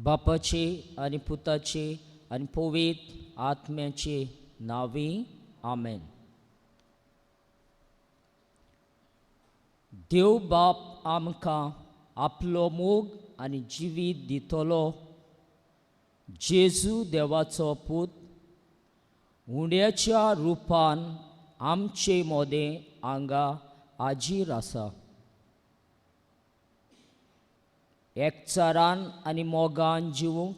बापाची आनी पुताची आनी पवित्र आत्म्याची नांवी आमेन. देव बाप आमकां आपलो मोग आनी जिवीत दितलो. जेजू देवाचो पूत उंड्याच्या रुपान आमचे मोदें हांगा हाजीर आसा. एकचारान आनी मोगान जिवूंक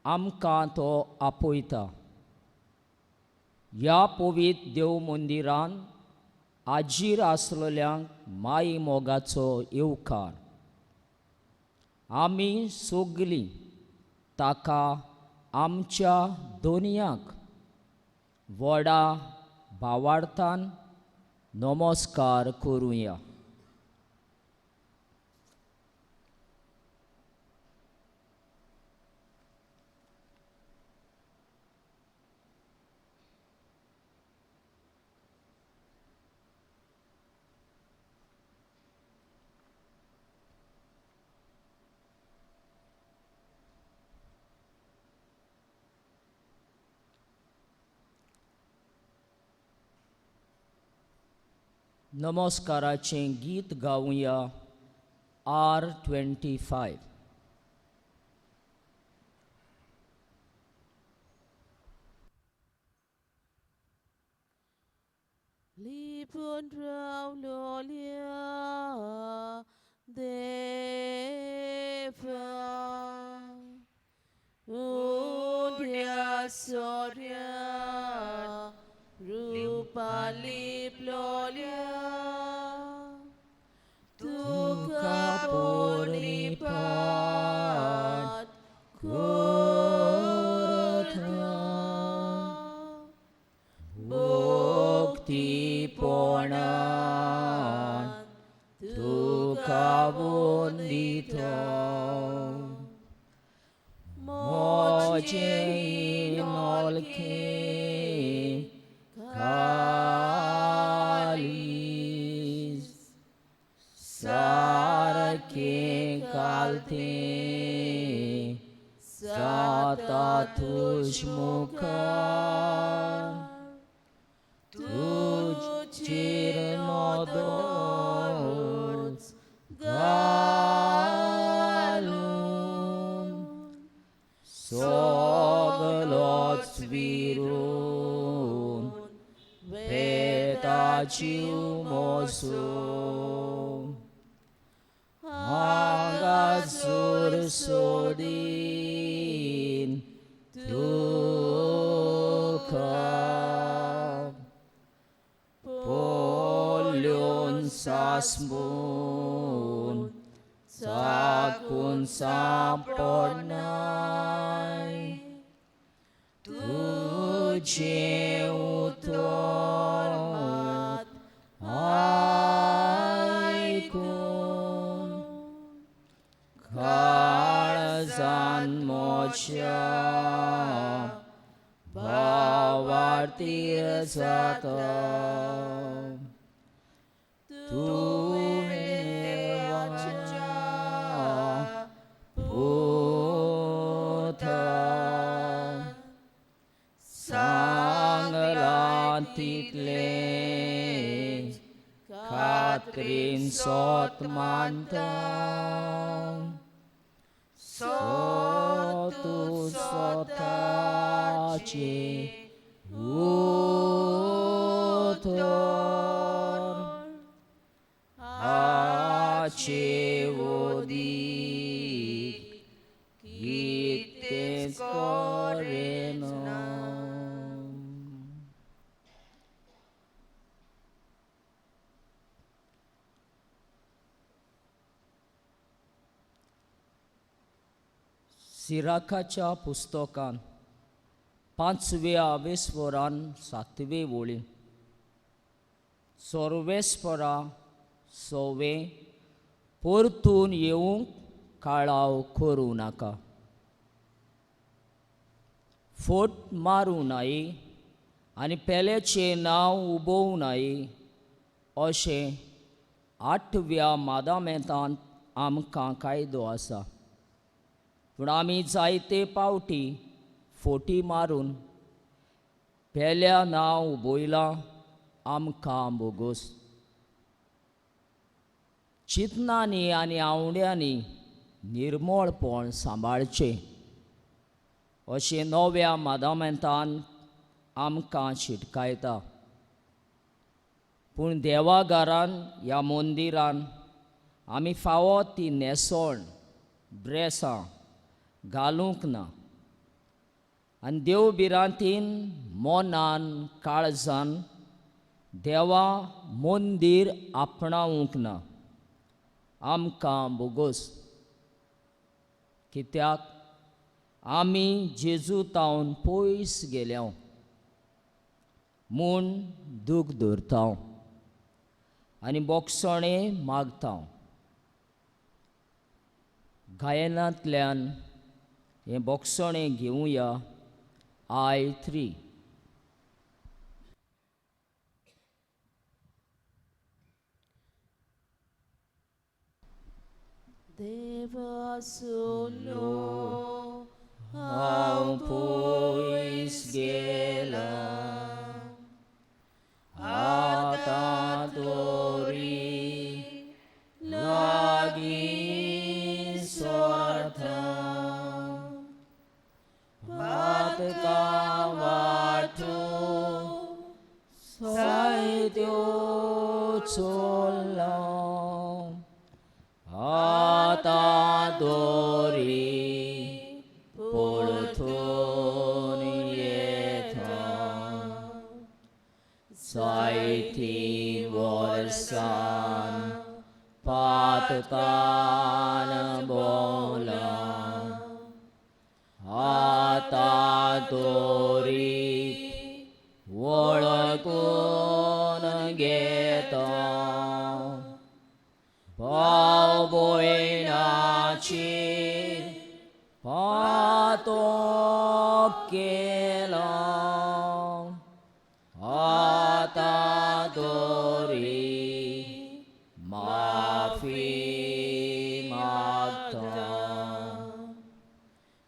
आमकां तो आपयता. ह्या पवित्र देव मंदिरान हाजीर आसलेल्यांक माई मोगाचो येवकार. आमी सगलीं ताका आमच्या दोनयांक व्हडा भावार्थान नमस्कार करुया. नमस्काराचें गीत गावया R25. Lipun Raulolia Deva Undia Soria Rupali Plolia Tuka Puripat Kurta Bhakti Ponan Tuka Vondita Moje Inolke Kalis Sarke Kalte Sata Tushmukha Tuj Chirnodos Galun Soglots Virun Petachiumosu Angasur Sodin Tuka Polion Sasmun Sakun Sampornai Tuje Utorat Aikun Karzan Mocha Bhavartir Sata Tuve Vacha Puta Sanglantitle Katrin Sot Manta Sotu Sotachi Utor Ache Odik Kites Koreno. सिराखाच्या पुस्तकान 5व्या वेस्वरान 7वे वळी सोर्वेस्परा सोवे परतून येवंक काळाव करूं नाका, फोट मारूं नाय आनी पेल्याचें नांव उबोवं नाय अशें 8व्या मादामेंतांत आमकां कायदो आसा. पूण आमी जायते पावटी फोटी मारून पेल्या नांव उबयलां आमकां बोगोस. चिंतनांनी आनी आवड्यांनी निर्मळपण सांबाळचें अशें नव्या मादामेंतान आमकां शिटकायता. पूण देवाघरान ह्या मंदिरान आमी फावो ती न्हेसण ड्रेसां घालूंक ना आनी देव भिरांतीन मनान काळजान देवा मंदीर आपणावंक ना आमकां बोगोस. कित्याक आमी जेजू तावन पयस गेल्या म्हूण दूख धरता आनी बोगसणें मागता. गायनांतल्यान हें बोगसणें घेवया. I 3. देवासुलो हांव पयस गेला आतां तरी लागीं सरता पातका वाटो जायत्यो चल्ला आतां तरी परतून येता. जायतीं वर्सां पातकान भोंवला आतां तरी वळखून घेता. भाव भयणाचेर पातक केलां आतां तरी माफी मागता.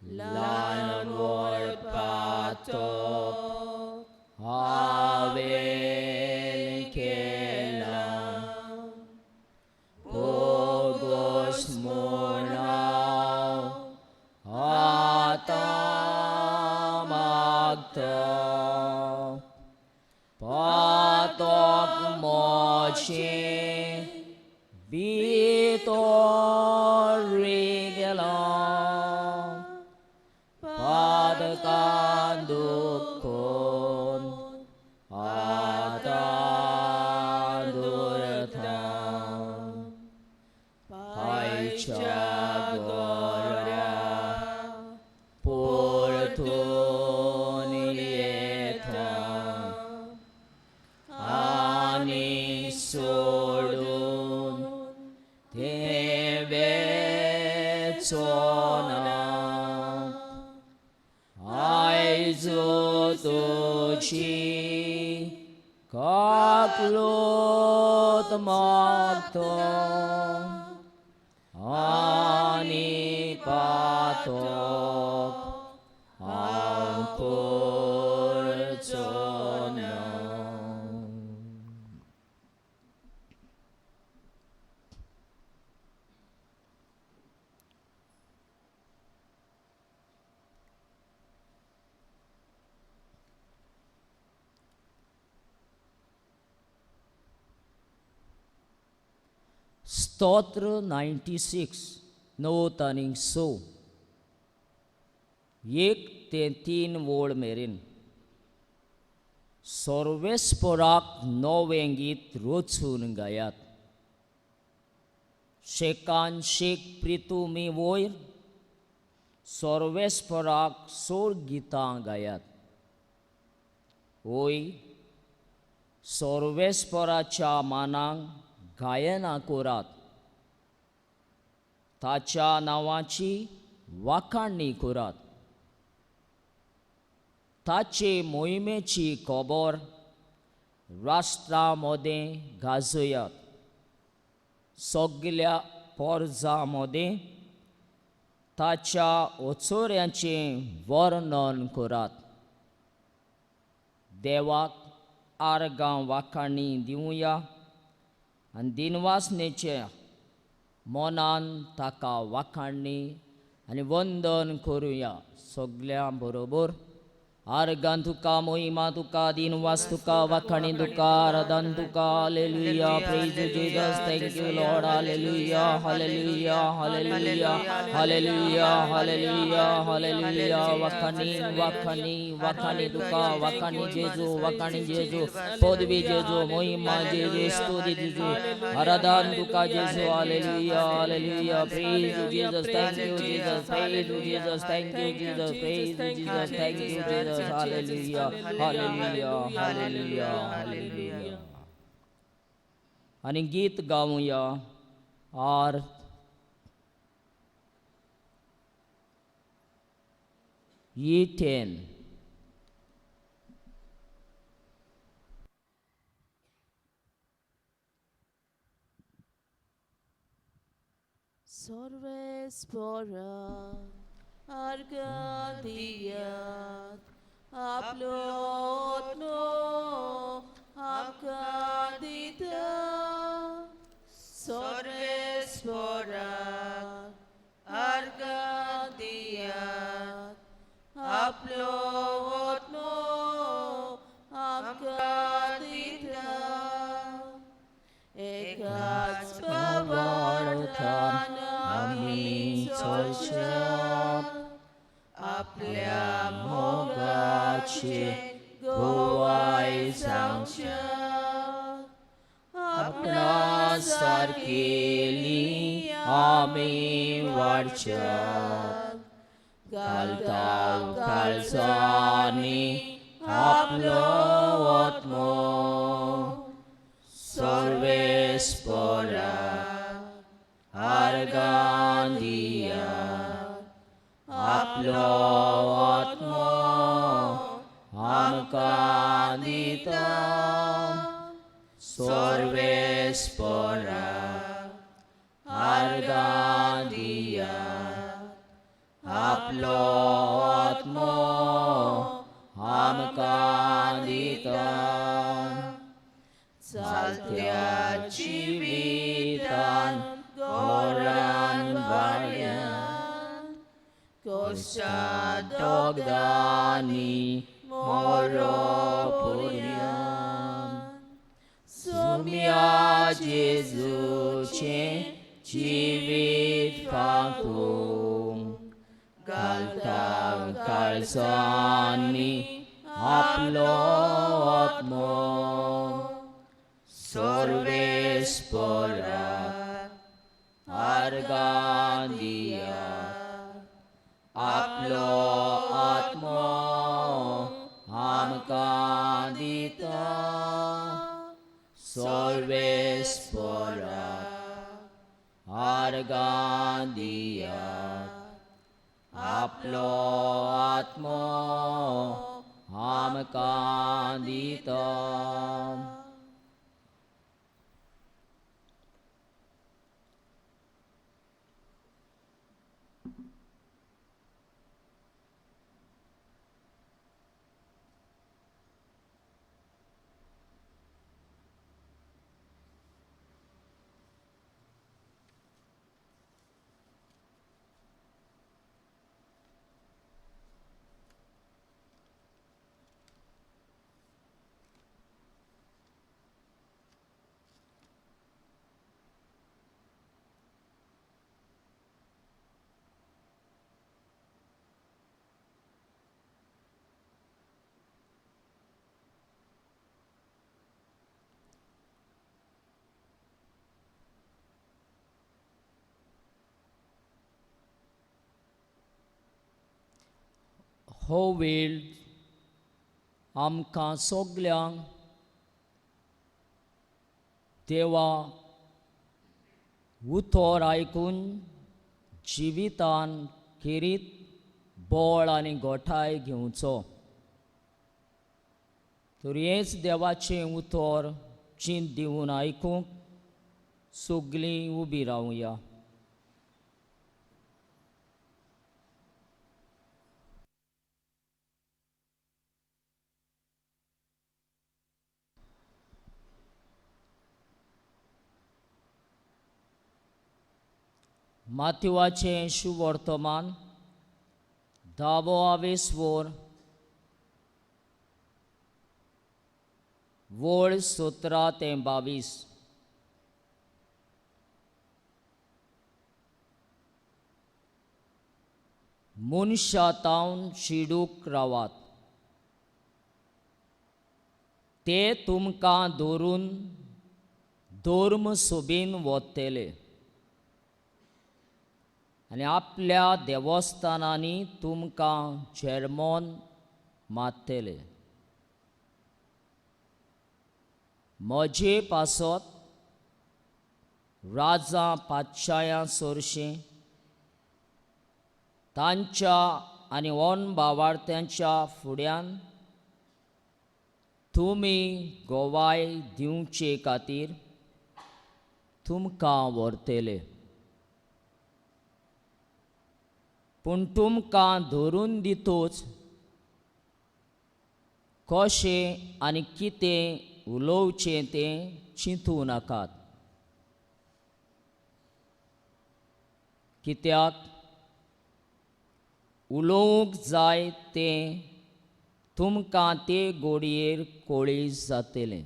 ल्हान व्हड पातक हांवें केलां बोगोस म्हूण हांव आतां मागता. पातक म्हजें भितर गेलां पातकान दुखून आतां दुरता. आयच्या घरा परतून येता आनी सोडून तें वेचो ना. आयज तुजी काकलूत मागता आनी पातक हांव करचो ना. स्तोत्र 96 9 1 ते 3 वळ मेरेन. सर्वेस्पराक नवें गीत रचून गायात. शेकान शेक प्रितुमी वयर सर्वेस्पराक सोर गितां गायात. ओय सर्वेस्पराच्या मानाक गायनां करात, ताच्या नांवाची वाखाणणी करात. ताचे मोहिमेची खबर राष्ट्रा मदें गाजयात, सगल्या पोरजां मदें ताच्या ओचोऱ्यांचें वर्णन करात. देवाक आर्गां वाखाणी दिवया आनी दिनवासनेचे मनान ताका वाखाणी आनी वंदन करुया. सगल्यां बरोबर आर्गां तुका, मोहिमा तुका, दिनवास तुका, वाखाणी तुका, आराधन तुका. Hallelujah, praise Jesus, thank you Lord. Hallelujah, hallelujah, hallelujah, hallelujah, hallelujah, hallelujah. वाखाणी वाखाणी वाखाणी तुका, वाखाणी जेजू, वाखाणी जेजू, पदवी जेजू, मोहिमा जेजू, स्तुती जेजू, आराधन तुका जेजू. Hallelujah, hallelujah, praise Jesus, thank you Jesus, praise Jesus, thank you Jesus, praise Jesus, thank you Jesus. Hallelujah, hallelujah, hallelujah, hallelujah. आनी गीत गावया आर ई 10. सर्वेस्पोरा आर्गां दियात, आपलो आत्मो आमकां दिता. सर्वेस्पोरा आर्गां दियात, आपलो आत्मो आमकां दिता. एकाच भावार्थान भावार्थान आमी आमी चलच्या, चलच्या, आपल्या मोगाची मोगाचे गवाय गवाय सांगच्या, सांगच्या, आपणा आपणा सारकेली सारकेली आमी आमी वाडच्या, वाडच्या, घालता घालता काळजांनी काळजांनी आपलो आपलो आत्मो. आत्मो. सर्वेस्पोरा आर्गां आर्गां दियात, दियात, आपलो आपलो आत्मो आत्मो आमकां आमकां दिता. दिता. सर्वेस्पोरा आर्गां आर्गां दियात, दियात, आपलो आपलो आत्मो आत्मो आमकां आमकां दिता. दिता. चालत्या चालत्या जिवितान जिवितान घोरान घोरान वाड्यान वाड्यान, कोश्या दोगदांनी दोगदांनी मोरो मोरो पुरयान. पुरयान. सुम्या सुम्या जेजूचें जेजूचें जिवीत जिवीत फांकूंक फांकूंक घालता घालता काळजांनी काळजांनी आपलो आपलो आत्मो. आत्मो. सर्वेस्पोरा सर्वेस्पोरा आर्गां आर्गां दियात, दियात, आपलो आपलो आत्मो आत्मो आमकां आमकां दिता. दिता. सर्वेस्पोरा सर्वेस्पोरा आर्गां दियात, आपलो आपलो आत्मो आत्मो आमकां आमकां दिता. दिता. हो वेळ आमकां सगल्यांक देवा उतर आयकून जिवितान खेरीत बळ आनी गोठाय घेवचो. तर हेंच देवाचें उतर चिंत दिवन आयकूंक सगलीं उबी रावया. माथ्युवाचें शुवर्तमान धावो आवेस्वोर वळ 17 ते 22. मनशा तावन शिडूक रावात, ते तुमकां धरून धर्म सोबीन वतले आनी आपल्या देवस्थानांनी तुमकां झेरमोन मारतले. म्हजे पासत राजा पातशायां सरशीं तांच्या आनी ओन बावार्थ्यांच्या फुड्यान तुमी गोवाय दिवचे खातीर तुमकां व्हरतले. पूण तुमकां धरून दितूच कशें आनी कितें उलोवचें तें चिंतूं नाकात, कित्याक उलोवंक जाय तें तुमकां ते गोडयेर कोळी जातलें.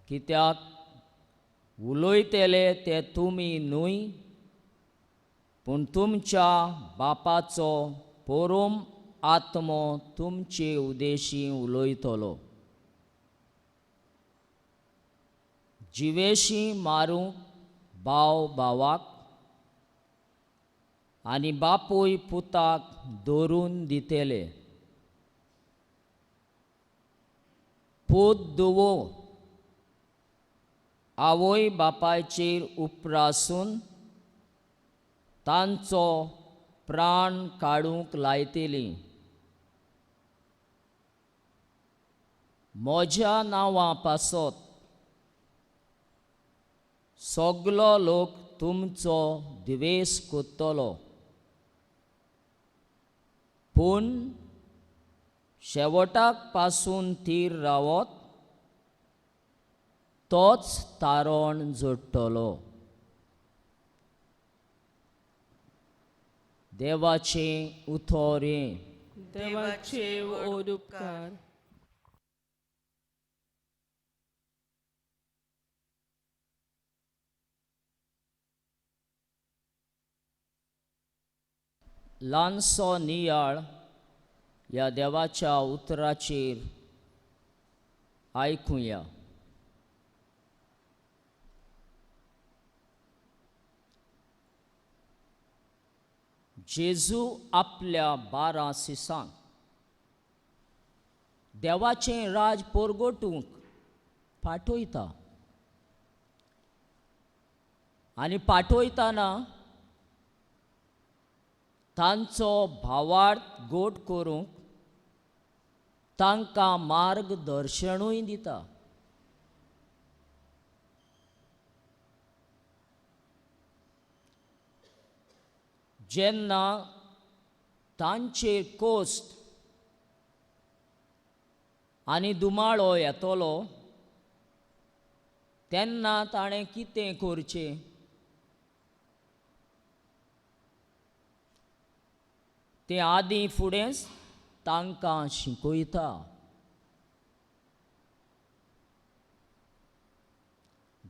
कित्याक उलयतले ते तुमी न्हय, पूण तुमच्या बापाचो पोरोम आत्मो तुमचे उदेशी उलयतलो. जिवेशी मारूंक भाव भावाक आनी बापूय पुताक धरून दितले. पूत दुवो आवय बापायचेर उपरासून तांचो प्राण काडूंक लायतली. म्हज्या नांवा पासत सगलो लोक तुमचो द्वेश करतलो, पूण शेवटाक पासून थीर रावत तोच तारण जोडटलो. देवाचें उतर हें. देवाचे व्हड उपकार. ल्हानसो नियाळ ह्या देवाच्या उतराचेर आयकुया. जेजू आपल्या 12 शिसांक देवाचें राज परगटूंक पाठयता आनी पाठयतना तांचो भावार्थ गोट करूंक तांकां मार्गदर्शनूय दिता. जेन्ना तांचेर कोस्ट आनी दुमाळो येतलो तेन्ना ताणें कितें करचें? तें आदीं फुडेंच तांकां शिकयता.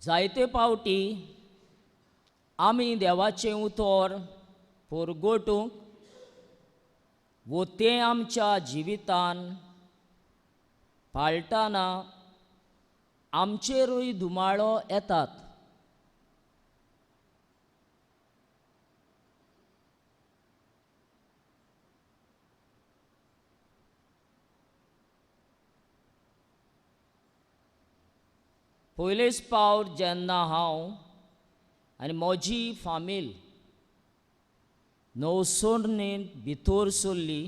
जायते पावटी आमी देवाचें उतर परगटूंक वो तें आमच्या जिवितान पाळटाना आमचेरूय धुमाळो येतात. पयलेच पावट जेन्ना हांव आनी म्हजी फामील नवसोर्णेंत भितर सरली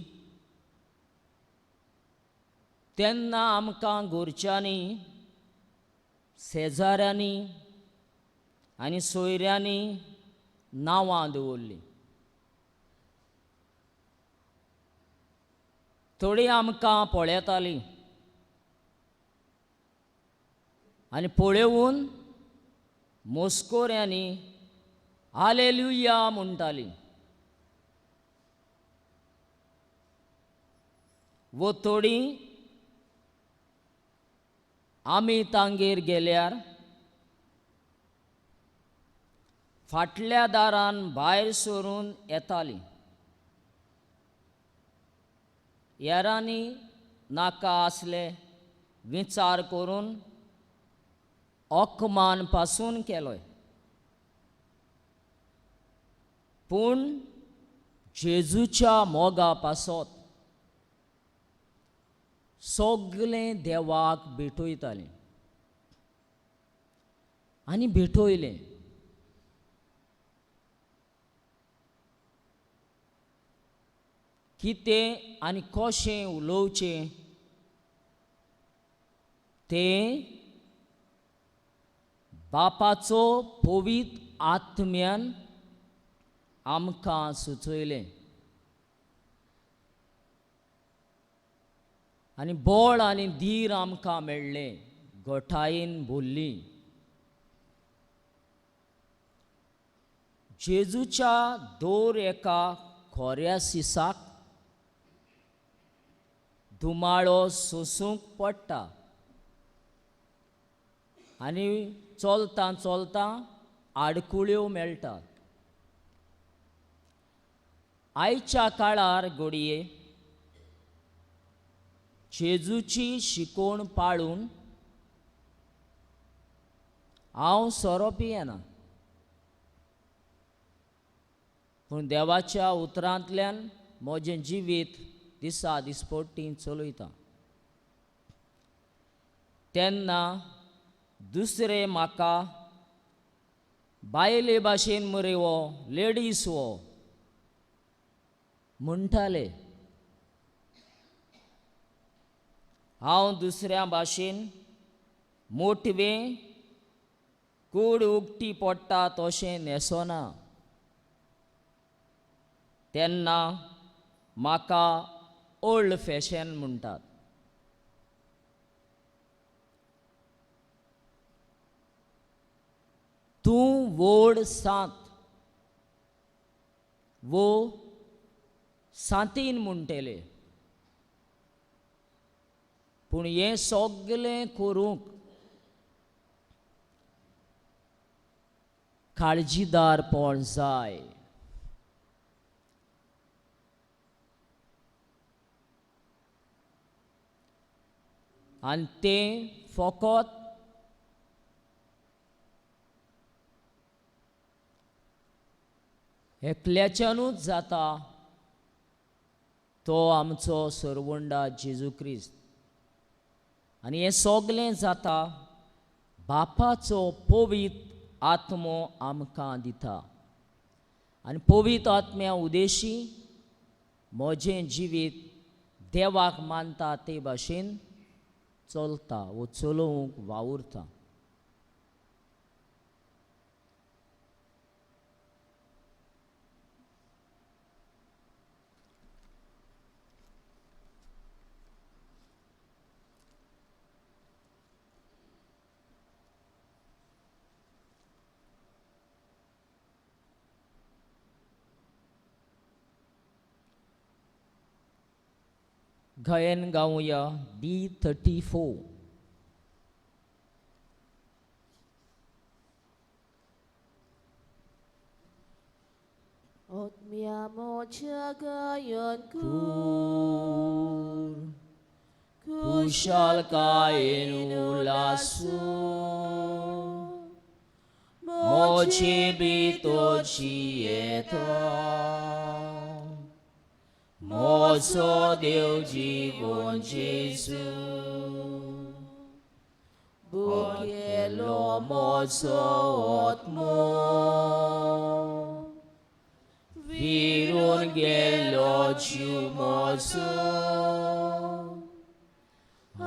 तेन्ना आमकां घरच्यांनी, शेजाऱ्यांनी आनी सोयऱ्यांनी नांवां दवरलीं. थोडीं आमकां पळयतालीं आनी पळोवन मोस्कोऱ्यांनी हालेलुया म्हणटाली. वो थोडी आमी तांगेर गेल्यार फाटल्या दारान भायर सरून येताली. हेरांनी नाका आसले विचार करून अकमान पासून केलोय, पूण जेजूच्या मोगा पासत सगलें देवाक भेटयतालें आनी भेटयलें. कितें आनी कशें उलोवचें तें बापाचो पवित्र आत्म्यान आमकां सुचयलें आनी बळ आनी धीर आमकां मेळ्ळें, घटायेन भरली. जेजूच्या दर एका खोऱ्या सिसाक धुमाळो सोसूंक पडटा आनी चलतां चलतां आडकुळ्यो मेळटात. आयच्या काळार घडये जेजूची शिकोवण पाळून हांव सोरो पियेना, पूण देवाच्या उतरांतल्यान म्हजें जिवीत दिसा दिसपट्टी चलयता. तेन्ना दुसरे म्हाका बायले भाशेन मरे वो लेडीस वो म्हणटाले. हांव दुसऱ्या भाशेन मोटवें कूड उक्ती पडटा तशें न्हेसना. तेन्ना म्हाका ओल्ड फॅशन म्हणटात. तूं व्हड सांत वो सांतीन म्हणटले, पूण हें सगलें करूंक काळजीदारपण जाय. आनी तें फकत एकल्याच्यानूच जाता, तो आमचो सरवंडा जेजू क्रिस्त. आनी हें सगलें जाता बापाचो पवित्र आत्मो आमकां दिता. आनी पवित्र आत्म्या उदेशी म्हजें जिवीत देवाक मानता ते भाशेन चलता वो चलोवंक वावुरता. गायन गावया D34. कुशालकायेन उल्हासू मोची बितोची येता मोजो देव जीवन जेजू भुकेलो मोजो आत्मो विरून गेलो जीव मोजो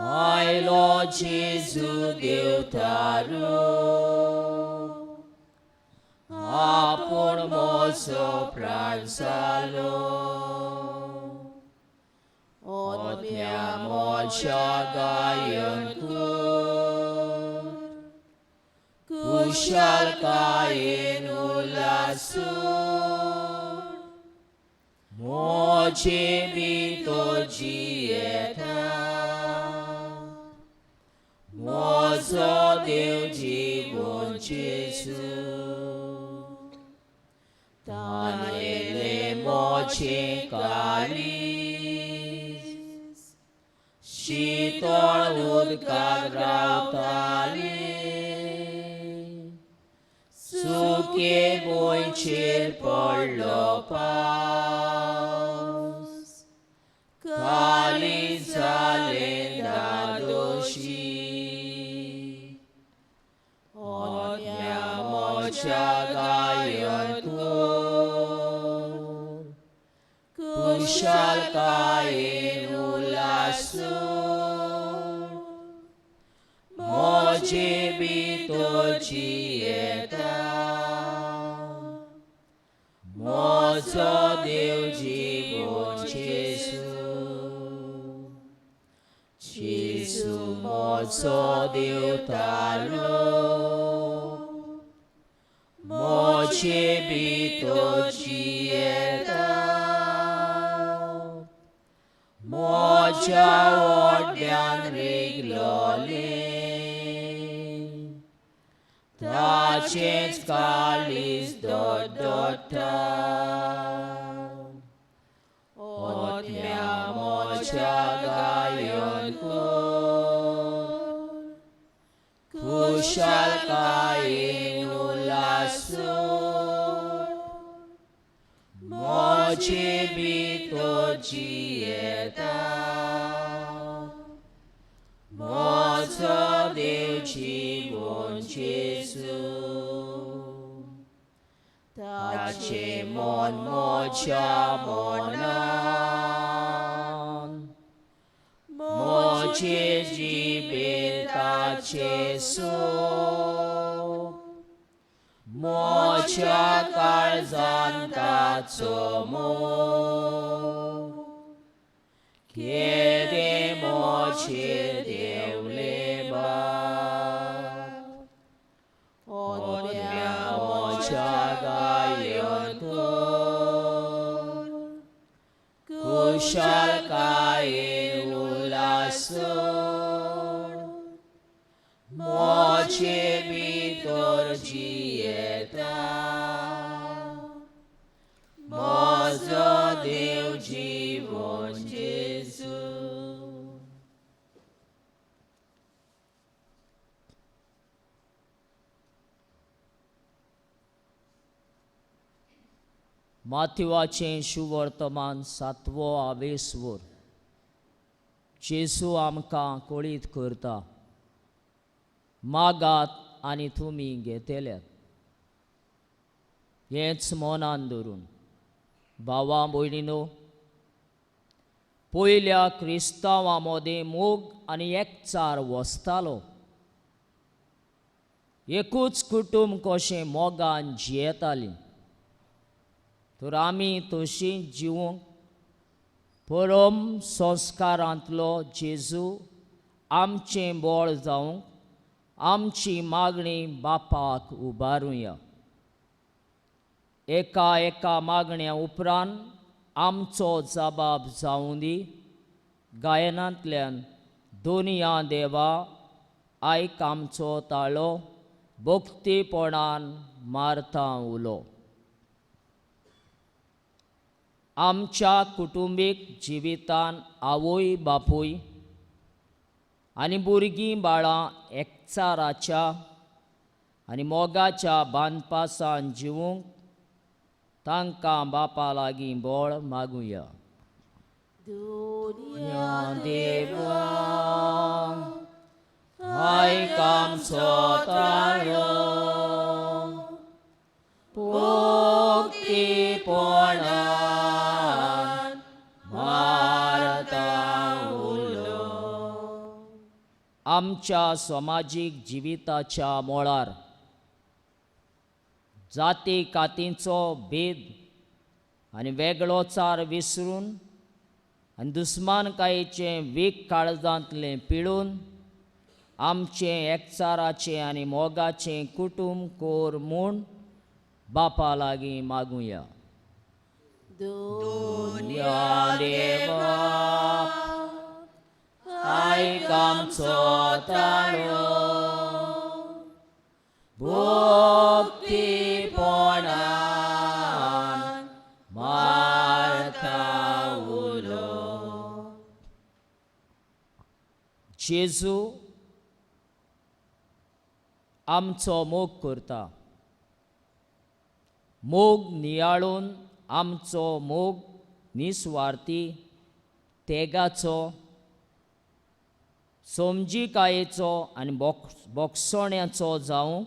आयलो जेजू देवतारो आपूण मोजो प्राण जालो आत्म्या मोज्या गायन कर कुशालकायेन उल्हासून म्हजे भितर जियेता. म्हजो देव जिवून जेजू, ताणें म्हजें काळीज शितळ उदकांत रावतालें, सुके भुंयचेर पडलो पावस, काळीज जालें धादोशी. ओत्या म्हज्या गायन कर, कुशालकायेन उल्हासून म्हजे भितर जियेता. म्हजो देव जिवून जेजू, जेजू म्हजो देव तारो, म्हजे भितर जियेता. म्हज्या व्हडल्यान रिगलोलें ताचेंच काळीज दोडटा. ओत्या म्हज्या गायन कर, कुशालकायेन उल्हासून म्हजे भितर जियेता. म्हजो देव जिवून जेजू, ताचें मन म्हज्या मनान, म्हजे जिबेर ताचें सूख, म्हज्या काळजान ताचो मोग, केदें म्हजेर देंवलें बाब. ओत्या म्हज्या गायन कर, कुशालकायेन उल्हासून म्हजे भितर जियेता. म्हजो देव जिवून जेजू. माथ्युवाचें शुवर्तमान सातवो आवेसवर. जेजू आमकां कळीत करता, मागात आनी तुमी घेतल्यात. हेंच मनान धरून भावा भयणीनो, पयल्या क्रिस्तांवां मदीं मोग आनी एकचार वसतालो. एकूच कुटूंब कशें मोगान जियेतालीं. तर आमी तशीं जिवूंक परम संस्कारांतलो जेजू आमचें बळ जावंक आमची मागणी बापाक उबारुया. एका एका मागण्या उपरांत आमचो जबाब जावं दी. गायनांतल्यान दोनया देवा आयक आमचो ताळो, भक्तीपणान मारता उलो. आमच्या कुटुंबीक जिवितान आवय बापूय आनी भुरगीं बाळां एकचाराच्या आनी मोगाच्या बांदपासान जिवूंक तांकां बापा लागीं बळ मागुया. दुनिया देवा आयक आमचो ताळो, भक्तीपणान मारता उलो. आमच्या समाजीक जिविताच्या मळार जाती कातींचो भेद आनी वेगळोचार विसरून आनी दुस्मानकायेचें वीख काळजांतलें पिळून आमचें एकचाराचें आनी मोगाचें कुटुंब कोर म्हूण बापा लागीं मागुया. दुनिया देवा आयक आमचो ताळो, भक्तीपणान मारता उलो. जेजू आमचो मोग करता. मोग नियाळून आमचो मोग निस्वार्थी, तेगाचो, समजिकायेचो आनी बोगसण्याचो जावं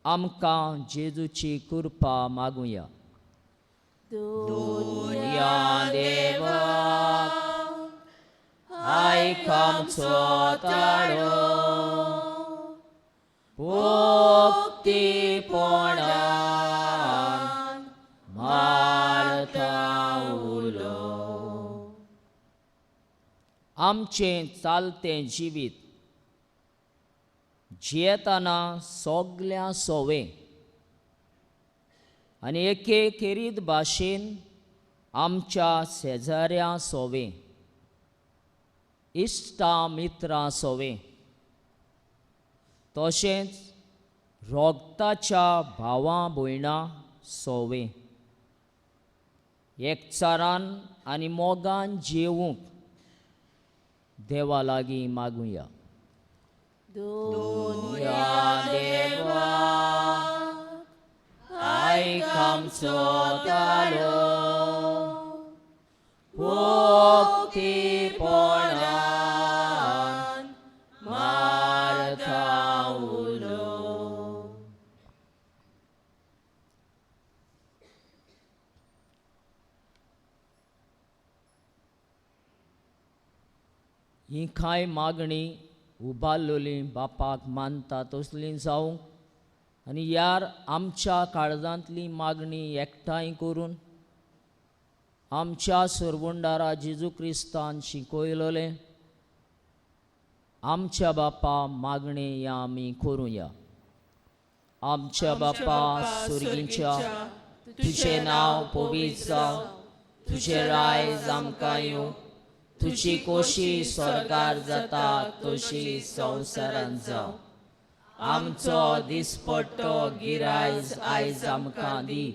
आमकां जेजूची कृपा मागुया. दुनिया देवा आयक आमचो ताळो, भक्तीपणान मारता उलो. आमचें चालतें जिवीत जियेतना सगल्यां सोवे आनी एके खेरीत भाशेन आमच्या शेजाऱ्यां सोवे, इश्टा मित्रां सोवे, तशेंच रोगताच्या भावां भयणां सोवे एकचारान आनी मोगान जिवूंक देवा लागीं मागुया. दुनिया देवा आयक आमचो ताळो, भक्तीपणान मारता उलो. ही कांय मागणी उबारलेली बापाक मानता तसली जावंक आनी यार आमच्या काळजांतली मागणी एकठांय करून आमच्या सरवंडारा जेजू क्रिस्तान शिकयलें आमच्या बापा मागणी या आमी करुया. आमच्या बापा सुर्गीच्या, तुजें नांव पवित्र जावं, तुजें रायज आमकां येवं, तुजी कोशी स्वर्गार जाता तशी संवसारांत जावं. आमचो दिसपट्टो गिरायज आयज आमकां दी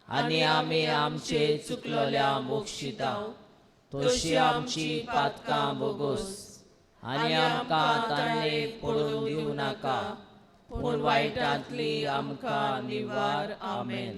आनी आमी आमचे चुकलोल्या मोक्षिता तशी आमची पातकां बोगोस आनी आमकां ताणें पडून दिवं नाका, पूण वायटांतली आमकां निवार. आमेन.